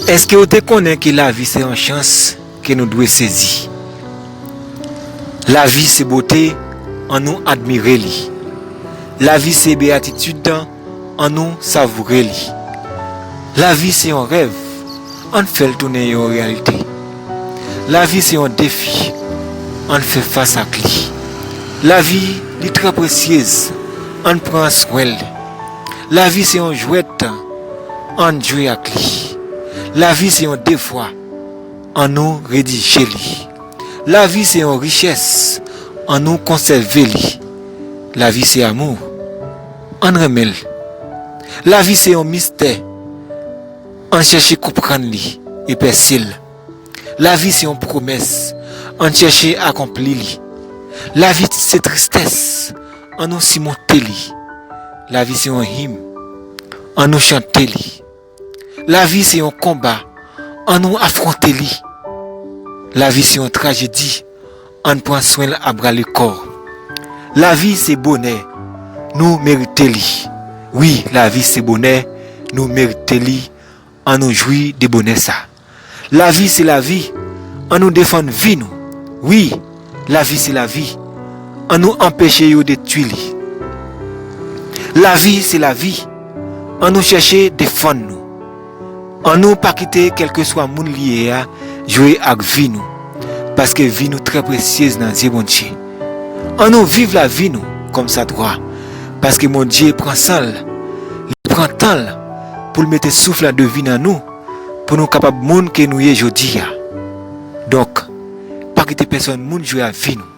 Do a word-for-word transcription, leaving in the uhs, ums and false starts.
Èske w te konnen ke lavi se yon chans ke nou dwe sezi? Lavi se bote, annou admire li. Lavi se beyatitid, annou savoure li. Lavi se yon rèv, ann fè l tounen yon reyalite. Lavi se yon defi, ann fè fas ak li. Lavi, li trè presyez, ann pran swen l. Lavi se yon jwèt, ann jwe ak li. Lavi se yon devwa, annou redije li. Lavi se yon richès, annou konsève li. Lavi se amou, ann renmen l. Lavi se yon mistè, ann chèche konprann li e pèse l. Lavi se yon pwomès, ann chèche akonpli li. Lavi se tristès, annou simonte li. Lavi se yon him, annou chante li. Lavi se yon konba, annou afwonte li. Lavi se yon trajedi, ann pran swen l abra le kò. Lavi se bonè, nou merite li. Wi, lavi se bonè, nou merite li, annou jwi de bonè sa. Lavi se lavi, annou defann vi nou. Wi, lavi se lavi, annou anpeche yo detwi li. Lavi se lavi, annou chèche defann nou. Annou pa kite kèlkeswa moun li ye a jwe ak vi nou, paske vi nou trè presyez nan zye Bondye. Annou viv lavi nou kòmsadwa, paske Bondye pran san l, li pran tan l pou l mete souf la de vi nan nou, pou nou kapab moun ke nou ye jodi a. Donk, pa kite pèsonn moun jwe ak vi nou.